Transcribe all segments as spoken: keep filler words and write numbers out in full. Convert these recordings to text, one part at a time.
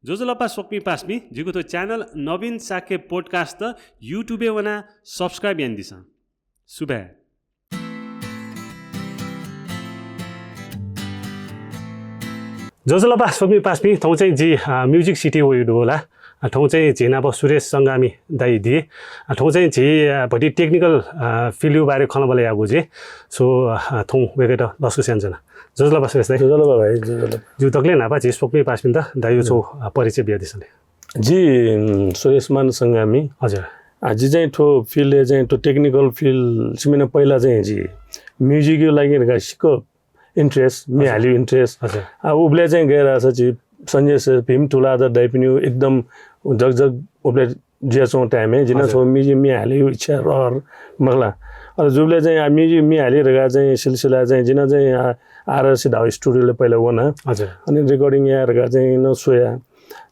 ज्वजलपा स्वकुमि पासापिं, जिगु थ्व च्यानल नवीन शाक्य पोडकास्ट YouTube-य् वनाः subscribe यानादिसँ। सुभाय्। ज्वजलपा स्वकुमि पासापिं, थौं चाहिँ जि, अ, Music City वयागु दु ला। अ, थौं चाहिँ झी नाप सुरेश संगामी दाइ दी। अ, थौं चाहिँ झी, अ, भति technical, अ, field-या बारे खँल्हाबल्हा यायेगु जुइ। So, अ, थौं वय्कःयात लसकुस यानाच्वना। ज्वजलपा सुरेश दाइ। ज्वजलपा भाइ, ज्वजलपा। ज्यू, दकलय् न्हापां झी स्वकुमि पासापिन्त दाइया छगू, अ, परिचय बियादिसँ ले। जि, उम्, सुरेश मान संगामी। हजुर। अ, जि चाहिँ थ्व field-य् चाहिँ थ्व technical field सिबें नं पहिला चाहिँ जि music-या लागि धकाः सिक्क interest, म्ये हालेगु interest। हजुर। अ, उबलय् चाहिँ गय् धाःसा झी सञ्जय sir, भीम तुलाधर दाइपिनिगु एकदम जगजग उबलय् जुयाच्वंगु time-य् जि नं हजुर। छगू music म्ये हालेगु इच्छा रहर मखु ला। अले जुबलय् चाहिँ, अ, music म्ये हाले धकाः चाहिँ सिलसिला चाहिँ जि नं चाहिँ, अ, आरआरसी धाःगु studio-लय् पहिला वना। हजुर। अनि recording याये धकाः चाहिँ नं स्वया।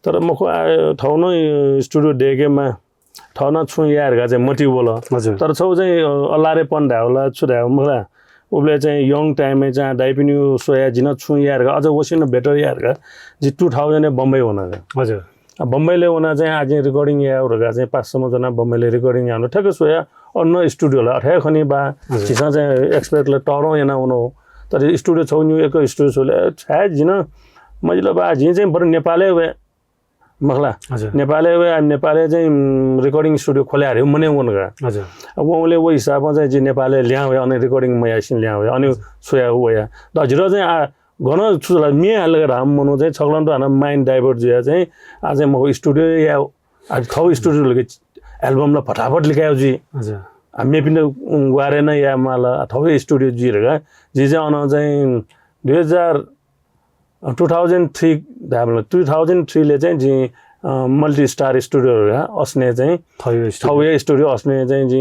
तर मखु, अ, थौं नं studio दय्केमाः, थौं नं छुं याये धकाः चाहिँ मतिइ वल। हजुर। तर छगू चाहिँ, अ, अल्लारेपन धायेगु ला, छु धायेगु मखु ला। उबलय् चाहिँ young time-य् चाहिँ दाइपिनिगु स्वयाः जि नं छुं याये धकाः, अझ वसिनं better याये धकाः जि two thousand-य् बम्बई वना का। हजुर। अ, बम्बईलय् वनाः चाहिँ आः जिं recording यायेगु धकाः चाहिँ पासासम्म च्वनाः बम्बईलय् recording यायेगु नं ठ्याक्क स्वया, अन studio ला अथे खनी बा, हजुर। झीसं चाहिँ expect ला तःधं याना वनागु। तर studio छगू निगू एक studio छगू ले, छाय् जि नं मजिल बा, जिं चाहिँ बरु नेपालय् वये मखु ला। हजुर। नेपालय् वये, नेपालय् चाहिँ, उम्, recording studio खोले हरे मने वन का। हजुर। अब वंबलय् व हिसाबं चाहिँ जि नेपालय् लिहां वया, अन recording मयासें लिहां वया, अन हजुर। स्वया वया। द झिर चाहिँ आ, गन छु ला, म्ये हाले धकाः धाःम्ह मनू चाहिँ छकलं त हानं mind divert जुया चाहिँ, आ चाहिँ मखु studio या, आ थौं studio लिके album ला फटाफट लिकाये जुइ। हजुर। आ, मेपिन्त ग्वाहालि नं याये माल, आ थौं studio जुइ धकाः। जि चाहिँ अन चाहिँ दुई हजार, अ, two thousand three धाःबलय्, two thousand three ले चाहिँ जि, अ, Multi Star Studio धकाः असनय् चाहिँ थौं studio। थौं studio असनय् चाहिँ जि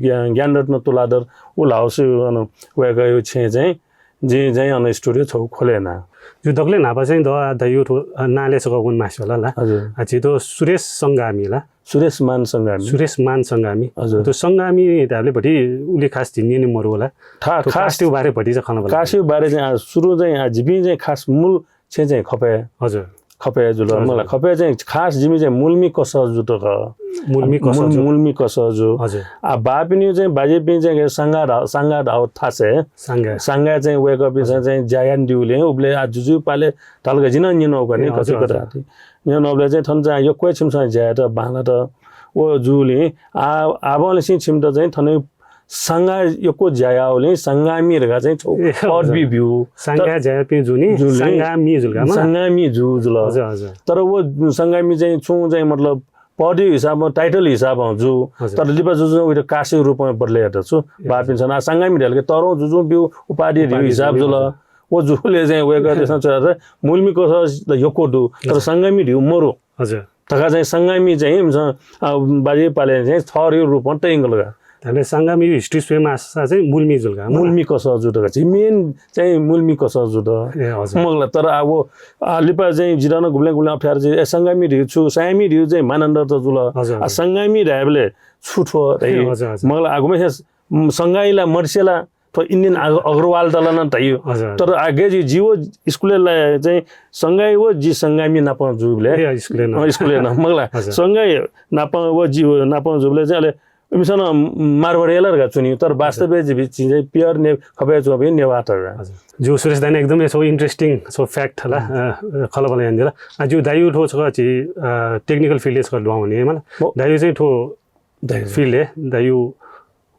ज्ञा-, ज्ञानरत्न तुलाधर उ ला house अन वय्कःया छेँय् चाहिँ जिं चाहिँ अन studio छगू खोले याना। ज्यू, दकलय् न्हापा चाहिँ द-, दाइया थ्व, अ, नांलय् छकः वने मास्ति वल ला। हजुर। अ, झी थ्व सुरेश संगामी ला। सुरेश मान संगामी। सुरेश मान संगामी। हजुर। थ्व संगामी धाःबलय् भति उलि खास झी न्यने मरु ला। था-, थ्व खास कास्तिया बारे भति चाहिँ खँल्हाबल्हा। कास्तिया बारे चाहिँ आ, सुरु चाहिँ आ, जिपिं चाहिँ खास मूल छेँ चाहिँ खपय्। हजुर। खपय् जुल। हजुर। मला खपय् चाहिँ खास जिमि चाहिँ मुल्मी कसः जु त खः। मुल्मी कसः जु। मुल्मी कसः जु। हजुर। आ, बापिनिगु चाहिँ बाजेपिं चाहिँ सांगा धाःगु, सांगा धाःगु थासय्। सांगा। सांगा चाहिँ वय्कःपिन्सं चाहिँ ज्या यानादीगुलिं उबलय् आ, जुजुपालय् धाल का, जिं नं न्यनागु का नि, ए, हजुर, कथि कथि हजुर। न्यनाबलय् चाहिँ थन चाहिँ यक्व हे छिमिसं ज्या यात, बांलात। व जूगुलिं आ, आबंनिसें छिमित चाहिँ थन सांगा यक्व ज्या याःगुलिं संगामी धकाः चाहिँ छगू ए, हजुर। पदवी ब्यू। सांगा त-, ज्या याःपिं जूगुलिं जुल नि। संगामी जुल का, मला? संगामी जु जुल। हजुर, हजुर। तर व संगामी चाहिँ छुं चाहिँ मतलब पदया हिसाबं, title हिसाबं जु। हजुर। तर लिपा जुजुं उइत कास्तिया रूपमा बदले यात छु। ए, बापिन्सं आ, संगामी धाल का, तःधं जुजुं ब्यू, उपाधि धइगु उपाधि हिसाब धइगु, जुल। हजुर। व जुले चाहिँ वय्कःतय्सं च्वयात मुल्मी कसः त यक्व दु, तर हजुर। संगामी धइगु मरु। हजुर। धकाः चाहिँ संगामी चाहिँ इमिसं, अ, बाजेपालय् चाहिँ थरया रूपमा तयंकल का। धाःसा संगामीया history स्वयेमाःसा चाहिँ मुल्मी जुल का, मला? मुल्मी कसः जु धकाः चाहिँ main चाहिँ मुल्मी कसः जु त। ए, हजुर। मखु ला, तर आ, व, आ, लिपा चाहिँ जितः नं गुबलें गुबलें अप्ठ्यारो चाहिँ, ए, संगामी धइगु छु, सायमी धइगु चाहिँ मानन्धर त जुल। हजुर, आ, हजुर। संगामी धायेबलय् छु थ्व धाइ। ए, हजुर, हजुर। मखु ला, आ, गुम्हेसिनं, उम्, संगाई ला मदिसे ला, थ्व इन्डियन अग-, अग्रवाल त ला नं धाइ। हजुर, हजुर। तर आ, गय् जि, जि व स्कुलय् ला चाहिँ संगाई व जि संगामी नाप जूबलय्। ए, स्कुलय् नं। अँ, स्कुलय् नं, मखु ला। हजुर। संगाई नाप व जि व नाप जूबलय् चाहिँ अले इमिसं नं मारवाडी ला धकाः च्वनी, तर वास्तवय् जि, जि चाहिँ pure ने-, खपय् च्वंपिं नेवाः त का। हजुर। ज्यू, सुरेश दाइनं एकदम छगू interesting छगू fact ला, अ, खँल्हाबल्हा यानादिल। आ, ज्यू, दाइया थ्व छकः झी, अ, technical field-य् छकः ल्वाः वने, मला? हो। दाइया चाहिँ थ्व दाइया। Field-य्, दाइया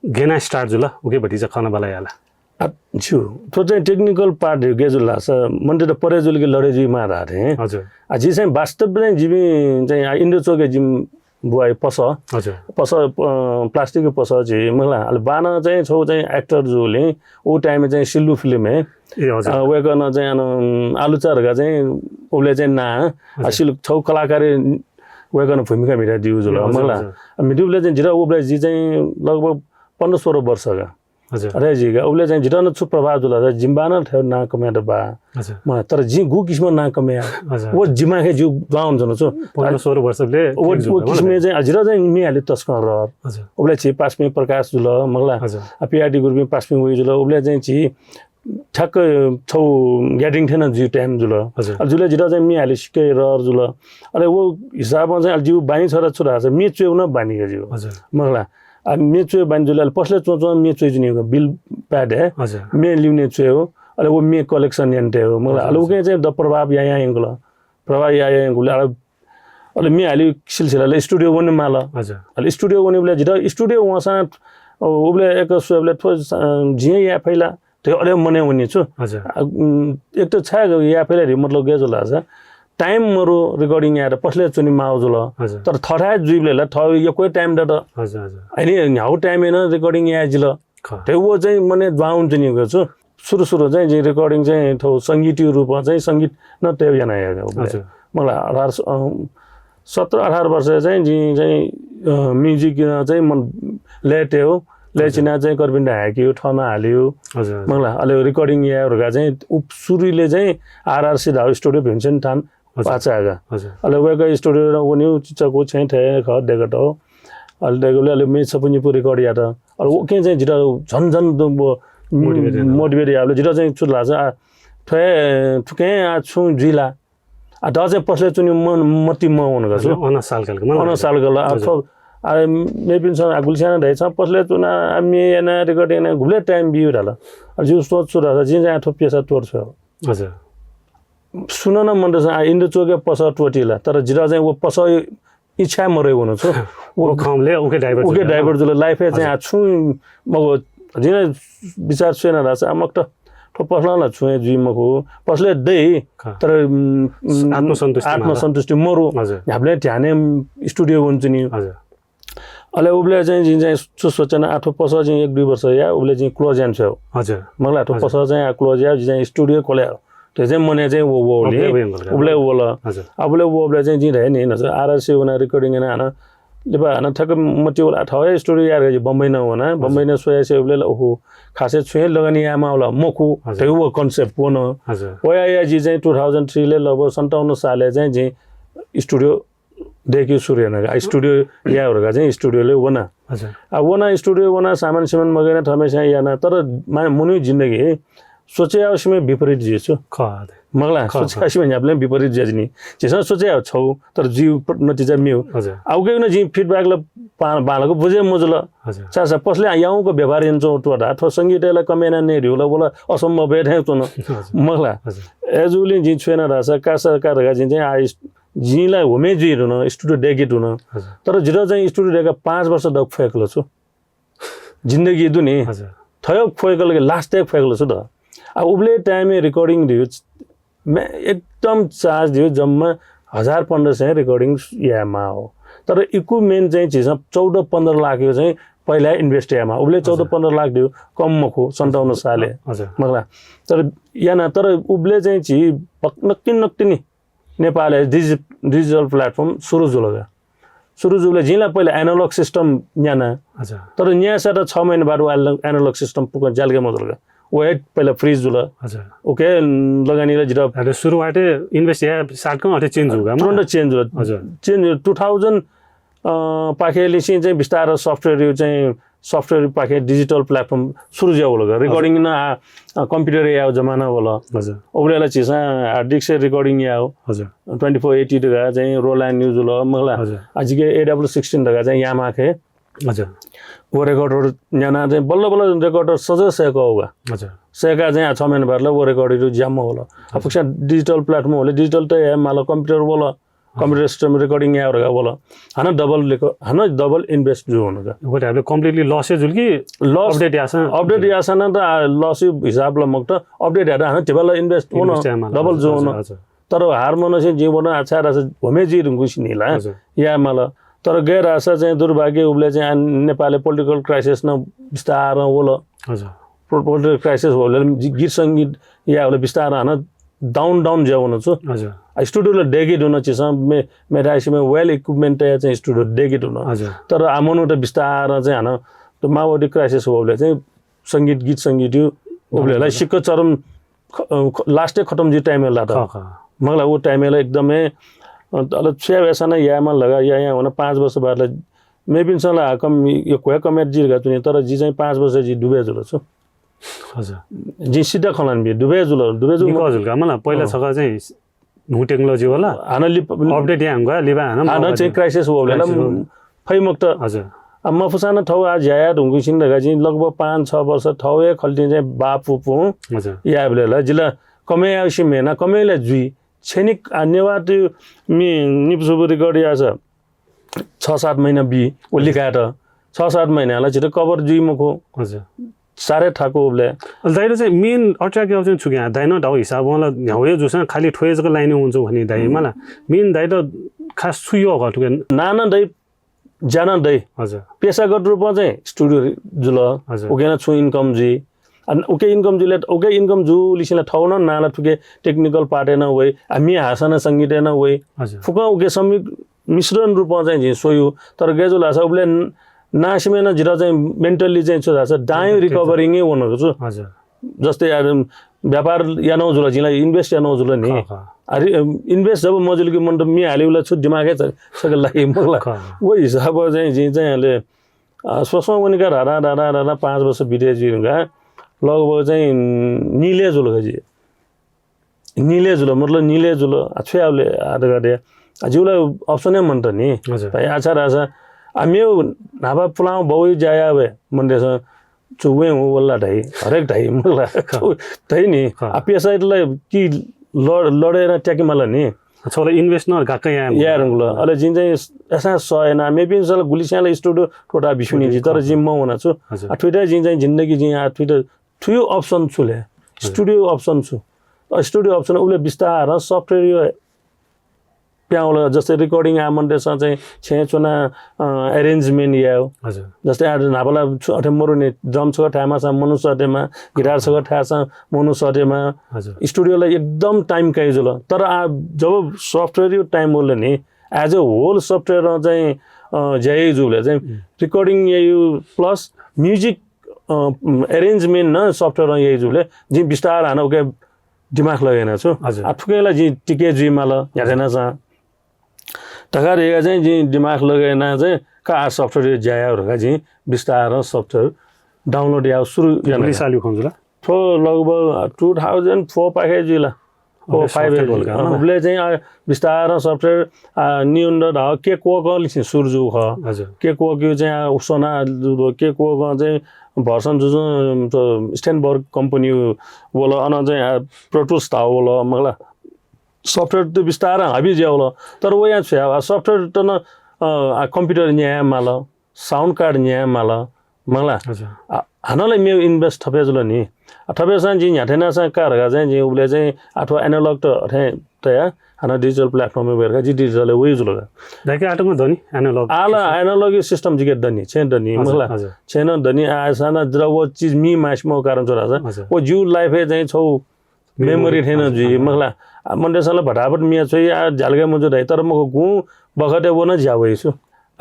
गय् यानाः start जुल, उके भतिचा खँल्हाबल्हा याला। आ, ज्यू, थ्व चाहिँ technical part गय् जुल धाःसा, मनूतय्त परे जुल कि लडे जुइमाः धाःथें। हजुर। आ, जि चाहिँ वास्तवय् चाहिँ जिमि चाहिँ, आ, इन्द्रचोकय् जिमि बुवाया पसः। हजुर। पसः, अ, plastic-या पसः झी, मखु ला, अले बानं चाहिँ छगू चाहिँ actor जूगुलिं, उ time-य् चाहिँ सिल्लु film-य्, ए, हजुर। अ, वय्कलं चाहिँ अन, आलुचा धकाः चाहिँ उबलय् चाहिँ नां, आ, हजुर। सिल्लु छगू कलाकार वय्कलं भूमिका म्हितादीगु जुल, ए, हजुर, मखु ला। हजुर। आ, म्हितूबलय् चाहिँ जितः उबलय् जि चाहिँ लगभग पन्ध्र सोह्र वर्ष का। हजुर। अथे जुइका, उबलय् चाहिँ जितः नं छु प्रभाव जुल धाःसा जिमि बानं थथे नां कमय् यात बा। हजुर। मखु ला, तर जिं गु किसिमं नां कमय् याये। हजुर। व जिमाखे ज्यू बां वन च्वना छु। पन्ध्र सोह्र वर्षबलय् व, व किसिमं चाहिँ, आ, जितः चाहिँ म्ये हाले तसकं रहर। हजुर। उबलय् झी पासापिं प्रकाश जुल, मखु ला। हजुर। आ, PRD group-पिं पासापिं वइ जुल, उबलय् चाहिँ झी ठ्याक्क छौ ग्याटिङ थें नं जुइ टाइम जुल। हजुर। अले जुल जितः चाहिँ म्ये हाले सिक्कै रहर जुल। अले व हिसाबं चाहिँ अले जिउ बानी छरा छु धाःसा म्ये च्वयेगु नं बानी का जिउ। हजुर। मखला। आ, म्ये च्वयेगु बानी जुल, अले पसलय् च्वं च्वं म्ये च्वयेगु नि बिल पाय् दे। हजुर। म्ये लिउने च्वयेगु, अले व म्ये कलेक्सन याना तयेगु। मखला, हजुर, अले हजुर। उके चाहिँ द प्रभाव याया यंकल। प्रभाव याया यंकल, अले, अले म्ये हाले सिलसिला अले स्टुडियो वने माल। हजुर। अले स्टुडियो वने बेला जितः स्टुडियो वंसां, अ, उबले एक स्वयेबले थ्व, अ, जिं याये फैला। त्यो अले मने वनी छु। हजुर। आ, उम्, एक त छाय् याये फैला रे, मतलब गय् जुल धाःसा टाइम मरु रिकर्डिङ यायेत पसलय् च्वने माउ जुल। हजुर। तर थःथाय् जुइबले ला थः यक्व टाइम दत। हजुर, हजुर। अनि न्ह्याउ टाइम नं रिकर्डिङ याये जिल। खः। त्यो व चाहिँ मने द्वाउन चाहिँ नि छु। सुरु सुरु चाहिँ जिं रिकर्डिङ चाहिँ थौ संगीतयो रूपमा चाहिँ संगीत न तय याना यागा उबले। हजुर। मखला, अठार, अ, सत्र अठार वर्ष चाहिँ जिं चाहिँ, अ, म्युजिक चाहिँ मन लय् तयेगु, लय् हजुर। चिना चाहिँ कर्पिन्दा हाय्‌क्यु, थन हाल्यु। हजुर, हजुर। मखला, अले रिकर्डिङ याये धुंका चाहिँ उप सुरुले चाहिँ आरआरसी धाउ स्टुडियो भिमसेन थान हजुर। पाचागा। हजुर। अले वय्‌कः स्टुडियो वन्यु चिचकु छेँ थय् खः देगत हो। अले देगले अले म्ये छपु निपु रिकर्ड यात। अले उके चाहिँ जितः झन झन द-, ब-, मोटिभेट यात। मोटिभेट याबले जितः चाहिँ छु धाःसा, आ, थ्वय्, थुके आ छु जुइला। आ, द चाहिँ पसलय् च्वने मन मति मवंगु छु। हजुर, अन साल कालको, अन साल काल, आ, हजुर। थ्व, आ, मेपिन्सं, आ, गुलिस्यानं धाइ छ, पसलय् च्वना, आ, म्ये याना, रिकर्ड याना, गुबले टाइम बिउ धाल। आ, जिउ सोच छु धाःसा, जिं चाहिँ आ थ्व पेसा त्वःते छु। हजुर। सुन न मन दस, आ, इन्द्र चोके पसः त्वःतिला, तर जितः चाहिँ व पसः इच्छा मरय् वन छु। व खंबले उके डाइभर्ट उके जुल। डाइभर्ट जुल, लाइफय् चाहिँ हजुर। आ छु मगु, जिं विचार स्वयेना धाःसा, आ, मखुत थ्व पसलं ला छुं हे जुइ मखु। पसलय् दइ, खः। तर, उम्, आत्मसन्तुष्टि मरु। आत्मसन्तुष्टि मरु। हजुर। न्ह्याबलें ध्यानय् स्टुडियो वंचुनि। हजुर। अले उबले चाहिँ जिं चाहिँ छु सोचेना, आ थ्व पसः जिं एक दुई वर्ष या, उबले जिं क्लोज याना छ्वये। हजुर। मखला, थ्व हजुर। पसः चाहिँ आ क्लोज या, जिं चाहिँ स्टुडियो खोले। थ्व चाहिँ मने चाहिँ व, व उबले, उबले वल। उबले वल। हजुर। आ उबले व, उबले चाहिँ जिं धाये नि, न, आरआरसी वना रिकर्डिङ याना हानं लिपा हानं ठ्याक्क मति वल, आ, थःगु स्टुडियो यार, जि बम्बई नं वना, हजुर। बम्बई नं स्वया से उबले ला, ओहो, खासय् छुं हे लगानी याये माः वल, मखु, हजुर। थ्व व कन्सेप्ट वन। हजुर। वया या जि चाहिँ टू थाउजन्ड थ्री ले लगभग सन्ताउन्न सालय् चाहिँ जिं स्टुडियो दय्‌के सुरु याना। आ, स्टुडियो याये धुंका चाहिँ स्टुडियोले वना। हजुर। आ, वना स्टुडियो वना सामान सिमान मगाना थमेस्यां याना, तर मा-, मनू जिन्दगी सोचे याउ सिमे विपरीत जुइ छु। खः, अथे। मखला, खः, सोचे खः। याउ सिमे न्ह्याबलें विपरीत जुया जिनि। झीसं सोचे याउ छौ, तर जुइ प्र-, नतिजा मेउ। हजुर। आ, उके नं जिं फिडब्याक ला पा-, बांलाक बुझे मजुल। हजुर। छाय्‌सा पसलय् याउँक व्यवहार याना च्वं त्वःता, थ्व संगीतय् ला कम याना नये धुला, व ला असम्भव हे थें च्वन। हजुर। मखला। हजुर। अय्‌जूगुलिं जिं छु याना धाःसा, कासा का धकाः जिं चाहिँ आ, जिं ला हुमे जुइ धुन, स्टुडियो दय्‌के धुन। हजुर। तर जितः चाहिँ स्टुडियो दय्‌का पाँच वर्ष दक फ्वय्‌कल छु। जिन्दगी दु नि। हजुर। थ्व फ्वय्‌कल कि लास्ट तक फ्वय्‌कल छु द। आ, उबले टाइमय् रिकर्डिङ धइगु मे-, एकदम चार्ज धइगु जम्मा हजार पन्ध्र सय रिकर्डिङ याये माः हो। तर इक्विपमेन्ट चाहिँ झीसं चौध पन्ध्र लाखय् चाहिँ पहिला इन्भेस्ट याये माः। उबले चौध पन्ध्र लाख धइगु कम मखु, सन्ताउन्न सालय्। हजुर। मखला। तर याना, तर उबले चाहिँ झी पक-, नकतिनि नकतिनि नेपालय् डिजि-, डिजिटल प्लेटफर्म सुरु जुल का। सुरु जुल, जिं ला पहिला एनालग सिस्टम न्याना। हजुर। तर न्यासात छ महिना बाद व एनालग, एनालग सिस्टम पुकं ज्यालके मजुल का। व हे पहिला फ्रिज जुल। हजुर। उके लगानी ला जितः अथे सुरुवातय् इन्भेस्ट या साटकं अथे चेन्ज जुल का, तुरुन्त चेन्ज जुल। हजुर। चेन्ज जुल। टू थाउजन्ड, अ, पाखेलिसिं चाहिँ बिस्तार सफ्टवेयर चाहिँ सफ्टवेयर पाखे डिजिटल प्लेटफर्म सुरु ज्या वल का। हजुर। रिकर्डिङ नं आ, आ, कम्प्युटर याउ जमाना वल। हजुर। उबले ला झीसं हार्ड डिस्क रिकर्डिङ याउ। हजुर। ट्वेन्टी फोर एटी धकाः चाहिँ रोल्यान्ड न्यू जुल, मखला। हजुर। आ, जिके एडब्ल्यू सिक्सटिन धकाः चाहिँ यामाहा खः। हजुर। व रेकर्डर न्याना चाहिँ बल्ल बल्ल रेकर्डर सजः सय्‌का वगा। हजुर। सय्‌का चाहिँ आ छ महिना बाद ला व रेकर्डर ज्या मवल। आ, हजुर। फुक्कसियां डिजिटल प्लेटफर्म वल, डिजिटल त हे माल, कम्प्युटर वल। कम्प्युटर सिस्टम रिकर्डिङ याउ धकाः वल। हानं डबल रिक-, हानं डबल इन्भेस्ट जू वन का। उके धायेबलय् कम्प्लिटली लस हे जुल कि लस, अपडेट याःसां? अपडेट याःसां नं त, आ, लस हिसाब ला मखुत, अपडेट याःसां हानं धिबा ला इन्भेस्ट वन, इन्भेस्ट याये माल। डबल जू वन। हजुर, हजुर। तर हार मनसें जिं वन आ छाय् धाःसा ह्वमे जुइ धुंकूगुलिं ला हजुर। याये माल। तर गय् धाःसा चाहिँ दुर्भाग्य उबले चाहिँ आ नेपालय् पोलिटिकल क्राइसिस नं बिस्तारं वल। हजुर। पो-, पोलिटिकल क्राइसिस वल, गि-, गीत संगीत यायेबलय् बिस्तारं हानं डाउन डाउन ज्या वन छु। हजुर। आ, स्टुडियो ला दय्‌के धुन झीसं मे-, मेधाय्‌सिमे वेल इक्विपमेन्ट तया चाहिँ स्टुडियो दय्‌के धुन। हजुर। तर आ मनूत बिस्तारं चाहिँ हानं त माओवादी क्राइसिस वःबलय् चाहिँ संगीत, गीत संगीत यो उबले ला हजुर। सिक्क चरम ख-, अ, ख-, लास्टय् खतम जुइ टाइमय् ला त। खः, खः। मखला व टाइमय् ला एकदमै, अ, अले छुया भ्यासा नं याये माल धकाः या, या वन पाँच वर्ष बाद ला मेपिन्सं ला कम, यक्व हे कम यात जि धकाः च्वनी, तर जि चाहिँ पाँच वर्ष जि डुबे जुल छु। हजुर। जिं सिधा खँ ल्हानाबी, दुबे जुल, दुबे जुल। निकः जुल का, मला, पहिला अँ। छकः चाहिँ न्हू technology होला। हानं लिप-, update याये धुंकाः लिपा हानं हानं चाहिँ crisis वःबलय् ला crisis वःबलय्। फइ मखुत। हजुर। आ, मफुसां नं थौं आः ज्या याये धुंकूगुलिं धकाः जिं लगभग पाँच छ वर्ष थौं हे खल्तिं चाहिँ बाप फुफुं हजुर। यायेबलय् ला जि ला कमय् याःगु सिमा याना, कमय् ला जुइ। क्षणिक, आ, नेवाः त्यो मि-, निपु सुपु record याःसा छ सात महिना बी, व लिकायेत। छ सात महिना ला झीत cover जुइ मखु। हजुर। साह्रै थाकु उबलय्। अले दाइले चाहिँ main attract याःगु चाहिँ छु क्या? दाइनं धाःगु हिसाबं ला न्ह्यागु हे जूसां खालि थ्व हे जक line-य् वंच्वं हनी दाइ, मला। Main दाइत खास छु यः का थुके? नाना दाइ, ज्या नं दइ। हजुर। पेशागत रूपं चाहिँ studio जुल। हजुर। उके नं छुं income जुइ। आ, उके income जुइबलय्, उके income जूलिसें ला थौं नं नां ला थुके technical part-य् नं वइ। आ, म्ये हाःसां नं संगीतय् नं वइ। हजुर। फुक्कं उके संमि-, मिश्रण रूपं चाहिँ जिं स्वयु। तर गय् जुल धाःसा उबलय् न-, नांसिबें नं जितः चाहिँ mentally चाहिँ छु धाःसा दां recovering-य् वनागु छु। हजुर। जस्तै यार, व्यापार यानागु जुल, जिं ला invest यानागु जुल नि। खः, खः। अरे, invest जब मजुल कि मनूत म्ये हालेबलय् छु दिमागय् छ-, छकः लागि मखु ला। खः। व हिसाबं चाहिँ जिं चाहिँ अले, अ, स्वस्वं वनेका ह्रारा, ह्रारा, ह्रारा पाँच वर्ष बिते जुइधुंकाः लगभग चाहिँ निले जुल का जि। निले जुल, मतलब निले जुल। आ, छु याये ले, आ, धकाः दे। आ, जिगु ला option हे मन्त नि। हजुर। भाइ, आछा धाःसा, आ, मेव न्हापा पुलांगु बौइ ज्या याये मनूतय्सं छु वें हु वल्ला धाइ, हरेक धाइ, मखु ला। खः। छु धाइ नि। खः। आ, पेशायात ला कि लड-, लडय् याना त्याके माल नि। छगू ला invest नं गाक्क याये याये धुंकल। अले जिं चाहिँ असां सह याना, मेपिन्सं ला गुलिस्यां ला studio त्वःता बिस्युनि जि, तर जिं मवना छु। हजुर। आ, थुइत जिं चाहिँ जिन्दगी जिं आ, थुइत थुयु option छु ले? हजुर। Studio option छु। अ, studio option उबलय् बिस्तारं software-य् प्यां वल, जस्तै recording याये मनूतय्सं चाहिँ छेँय् च्वना, अ, arrangement यायेगु। हजुर। जस्तै आ, न्हापा ला छु, अथे मरु नि, drum छकः थायेमाःसां मनू सःतेमा, guitar छकः थायेसां मनू सःतेमा। हजुर। Studio ला एकदम time काइ जुल। तर आ, जब software-यु time वल नि, as a whole software-ं चाहिँ, अ, ज्या याइ जुबलय् चाहिँ हम्म। Recording यायु plus music, अ, arrangement नं software-ं याइ जुबलय् जिं बिस्तार हानं उके दिमाग लगाइ याना छु। हजुर। आ, थुके ला जिं टिके जुइ माल, न्ह्याथे नासां। धकाः धयाः चाहिँ जिं दिमाग लगाइ याना चाहिँ का आ software-य् ज्या याये धकाः जिं बिस्तारं software download याये सुरु याना। गुलि सालयु खँ जुल? थ्व लगभग two thousand four पाखे जुइ ला। Four, five-य् जुइ। अँ, उबलय् चाहिँ, आ, बिस्तारं software, आ, नियन्त्रण धाः Cakewalk-लिसें सुरु जूगु खः। हजुर। Cakewalk-यु चाहिँ, आ, स्वना जूगु Cakewalk-ं चाहिँ version जुजुं, त Steinberg company-यु वल, अन चाहिँ, आ, Pro Tools धाः वल, मखु ला। Software त बिस्तारं हाबी जुया वल, तर वयां छु याये, आ, software त नं, अ, आ, computer न्याये माल। Sound card न्याये माल, मखु ला। हजुर। आ, हानं ला मेव invest थपे जुल नि। आ, थपेसां जिं न्ह्याथे नासां का धकाः चाहिँ जिं उबलय् चाहिँ आ थ्व analog त अथे तया, हानं digital platform-य् वये धकाः जि digital-य् वइ जुल का। दाइके आःतकं दनि analog? आः ला analog system जिके दनि, छेँ दनि, हजुर, मखु ला। हजुर। छेँ नं दनि, आ, साना जरा व चिज मि मास्मो कारण छु धाःसा, हजुर। व जिउ life-य् चाहिँ छौ memory थें नं जुइ, मखु ला। आ, मनूतय्सं ला भटाभट म्ये छ्वइ, आ, झ्यालके मजू धाइ, तर मखु गुं बखतय् व नं ज्या वइ छु।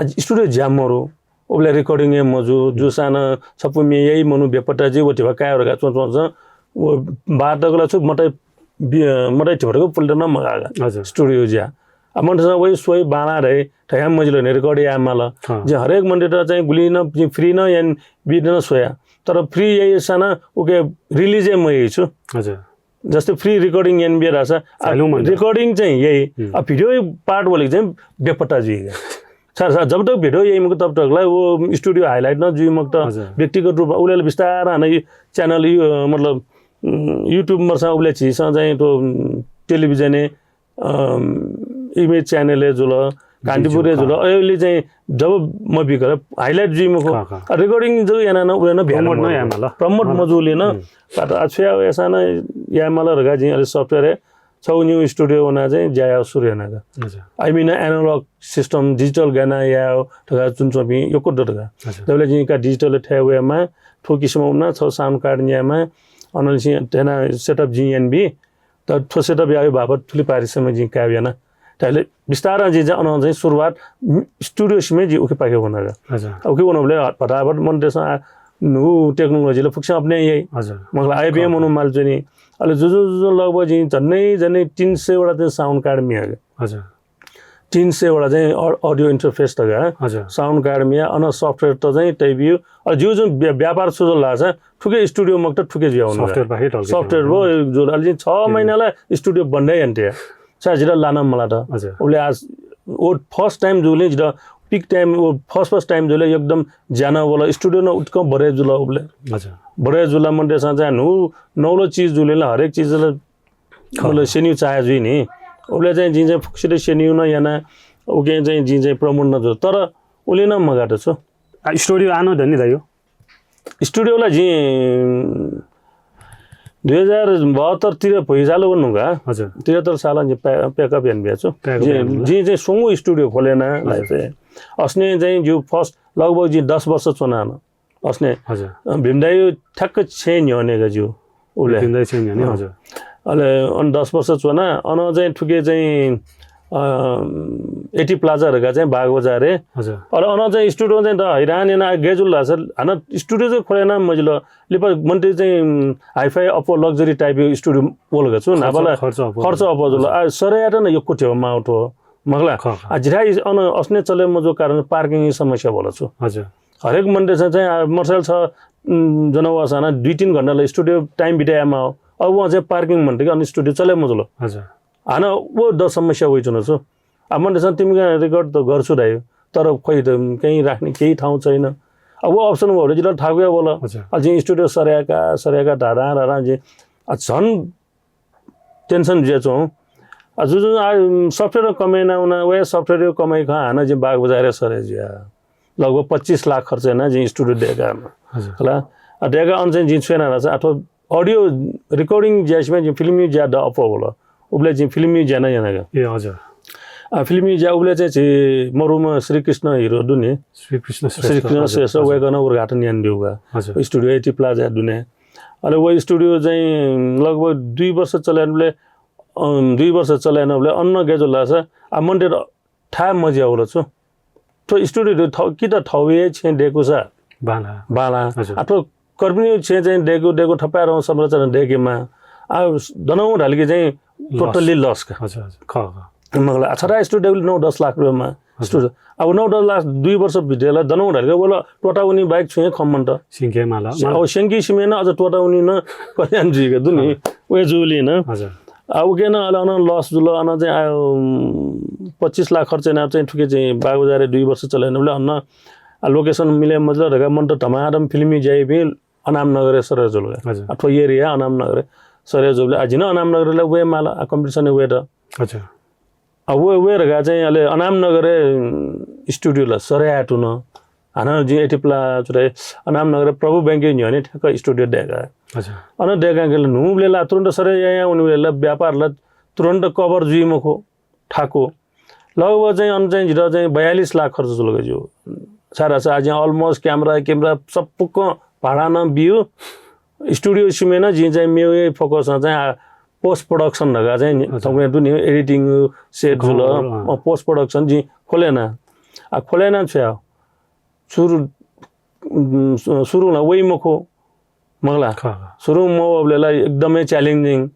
आ, studio ज्या मरु, उबलय् recording हे मजू, जूसां नं छपु म्ये याइ मनू बेपत्ता जुइ, व धिबा काये धकाः च्वं च्वं च्वं, व बार तक ला छु मताइ बि-, मताइ धिबा तक पुलेत नं मगाः का। हजुर। Studio ज्या। आ, मनूतय्सं वइ स्वइ बांलाः धाइ, धयां मजिल नि record याये माल। अँ। जिं हरेक मनूतय्त चाहिँ गुलि नं जिं free नं यानाबीत नं स्वया। तर free याइसां नं उके release हे मयाइ छु। हजुर। जस्तै free recording यानाबिया धाःसा, आ, झालु मन recording चाहिँ याइ। हम्म। आ, video part वल कि चाहिँ बेपत्ता जुइ का। सर, सर, जब तक video याइ मखु तब तक ला व studio highlight नं जुइ मखुत। हजुर। व्यक्तिगत रूपमा उबलय् ला बिस्तारं हानं यु channel यु, अ, मतलब, उम्, YouTube मर्सां उबलय् झीसं चाहिँ थ्व, उम्, television-य्, अम, image channel-य् जुल, कान्तिपुरय् जुल, अय्‌ले चाहिँ जब मबिकल highlight जुइ मखु। खः, खः। आ, recording जक याना नं उबलय् नं भ्याना promote नं मरु। याये माल। Promote मजुलिं नं, हजुर। पात आ, छु याये, वयासां नं याये माल धकाः जिं अले software-य् छगू निगू studio वना चाहिँ ज्या याये सुरु याना का। हजुर। आ, इमिन analog system, digital गाना याये धकाः च्वनाच्वंपिं यक्व दत का। हजुर। दबलय् जिं का digital थें वयेमा, थ्व किसिमं वना छगू sound card न्यायेमा, अनंलिसें थेना setup जिं यानाबी। तर थ्व setup याये बापत थुलि पारिश्रमिक जिं काये याना। धाइले बिस्तारं जिं चाहिँ अनं चाहिँ सुरुवात, उम्, studio सिबें जिं उखे पाखे वना का। हजुर। उखे वनाबलय् भताभत मनूतय्सं आ, न्हू technology ला फुक्कसिनं अपने याइ। हजुर। मखु ला, आ, अय्‌पिं मनू माल च्वनी। अले जुजुं जुजुं लगभग जिं झन्डै झन्डै तीन सय वटा चाहिँ sound card म्ये का। हजुर। तीन सय वटा चाहिँ अ-, audio interface धकाः हजुर। Sound card म्या, अन software त चाहिँ तयाबियो। अ, जिगु जुन व्या-, व्यापार छु जुल धाःसा थुके studio मखुत, थुके जुया हुनु का। Software बाहेक ढल्के software जुल। अले चाहिँ छ हजुर। महिनाला studio बन्द यानातया। सा जितः लाना मलात। हजुर। उबले आज व first time जुले जितः peak time, व first first time जुले एकदम ज्याना वल। Studio नं उत्कं बढे जुल उबले। हजुर। बढे जुल मन्त्रीसँग चाहिँ न्हू नौलो चिज जुले ला हरेक चिज ला खः। मतलब सेन्यु चाहे जुइ नि। उबले चाहिँ जिं चाहिँ फुक्सित सेन्यु नं याना, उके चाहिँ जिं चाहिँ promote नं जुल। तर उले नं मगात छु। आ, studio आनो धनी दाइ हो? Studio ला जिं दुई हजार बहत्तर तिर भुइँचालो वनु का। हजुर। त्रिहत्तर साल जिं प्या-, pack up याना बिया छु। Pack up जिं, याना बिया। जिं चाहिँ सुंगु studio खोलेना हजुर। लाइफ चाहिँ। असने चाहिँ जिगु first लगभग जिं दस वर्ष च्वना न। असने हजुर। अ, भीम दाइ ठ्याक्क छेँ न्ह्यःने का जिगु। उबले। भीम दाइ छेँ न्ह्यःने, अँ। हजुर। अले अन दस वर्ष च्वना, अन चाहिँ थुके चाहिँ, अ, एटी प्लाजा धकाः चाहिँ बागबजारे। हजुर। अले अन चाहिँ studio चाहिँ त हैरान याना गय् जुल धाःसा, हानं studio चाहिँ खोलेना मजिल। लिपा मन्त्री चाहिँ, उम्, hi-fi अप्वः luxury type यो studio वल का छु, खर्च, न्हापाला खर्च अप्वः खर्च जुल। अप्वः जुल। हजुर। आ, सरयात न यक्व थ्यव माउथ्व, मखला। खः, खः। आ, जिथाय् अन असने चले मजू कारण parking समस्या वल छु। हजुर। हरेक मन्त्रीसँग चाहिँ, आ, मर्साल छ, उम्, जनवास हानं दुई तीन घण्टा ला studio time बिताया माउ। अब वं चाहिँ parking मन्त्री कि अन studio चले मजुल। हजुर। हानं व द समस्या वइच्वना छु। आ, मन्त्रीसँग तिमिका record त गर्छु धायो। तर खोइ त कहीं राख्ने केही ठाउँ छैन। अब व option वल जितः थाकुया वल। हजुर। आ, जिं studio सरयाका, सरयाका धारां, धारां जिं, आ, झन tension जुया च्वं। आ, जुजुं आ, software कमाइ ना उना, वया software कमाइ खा हानं जिं बागबजारे सरे जुया। लगभग पच्चिस लाख खर्च याना जिं studio दय्का। हजुर। हला? आ, दय्का अन चाहिँ जिं छु याना धाःसा, अथवा audio recording ज्यासिमा जिं फिल्मी ज्या द अप्वः वल। उबले जिं फिल्मी ज्या नं याना का। ए, हजुर। आ, फिल्मी ज्या उबले चाहिँ झी मरुम श्रीकृष्ण हिरो दुने। श्रीकृष्ण श्रेष्ठ, श्रीकृष्ण हजुर, श्रेष्ठ, हजुर। वय्कलं उद्घाटन याना दिउ का। हजुर। Studio एटी प्लाजा दुने। अले व studio चाहिँ लगभग दुई वर्ष चले याना उबले, अँ, दुई वर्ष चले याना उबले अन गय् जुल धाःसा, आ, मन्त्रीत थाय् मजिया वल छु। थ्व studio दु, थौ, कि त थौवे छेँ दय्कूसा बांला। बांला। हजुर। आ, थ्व कर्पिनिगु छेँ चाहिँ दय्कू, दय्कू थपाय् रौं संरचना दय्केमा। आ, दनौ धालकि चाहिँ loss। Totally loss का। हजुर, हजुर। खः, खः। मखला, आ, छता studio दय्कू नौ दस लाख रुपियाँ मा। हजुर। Studio। अब नौ दस लाख दुई वर्ष भित्र ला दनौ धालकि वल त्वःता वनी बाहेक छुं हे खँ मन्त। सिंके माला, से-, माला। अब सिंके सिमे नं अझ त्वःता वनी नं कल्याण जुइका दुनि। खः। वय् जुलिं नं। हजुर। आ, उके नं अले अन loss जुल, अन चाहिँ आयो, उम्, पच्चिस लाख खर्च याना चाहिँ थुके चाहिँ बागबजारे दुई वर्ष चले याना उबले अन, आ, location मिले मजिल धकाः मन्त्रीत धमाधम फिल्मी ज्याइपिं अनामनगरे सरे जुल का। हजुर। आ, थ्व area अनामनगरे सरे जुबले, आ, जिं नं अनामनगरे ला वये माल, आ, competition वयेत। हजुर। आ, वये, वये धकाः चाहिँ अले अनामनगरे, उम्, studio ला सरे याये धुन। हानं जिं एटी प्लाजा चुटाय् अनामनगरे प्रभु बैंकया न्ह्यःने ठ्याक्क studio दय्का। हजुर। अन दय्कांकेले न्हूबले ला तुरुन्त सरे यायां वनीबले ला व्यापार ला तुरुन्त cover जुइ मखु, थाकु। लगभग चाहिँ अन चाहिँ जितः चाहिँ बयालिस लाख खर्च जुल का ज्यू। छाय् धाःसा आः जिं almost camera, camera सब फुक्कं भाडा नं बियु। Studio सिमे नं जिं चाहिँ मेगु focus नं चाहिँ आ, post production धकाः चाहिँ नि, अच्छा। थौंकन्हय् दुने editing set जुल, खः, अँ। अँ, post production जिं खोले याना। आ, खोले याना छु याये? सुरु, उम्, सु-, सुरुं ला वइ मखु, मखला। खः, खः। सुरुं मवःबलय् ला एकदमै challenging।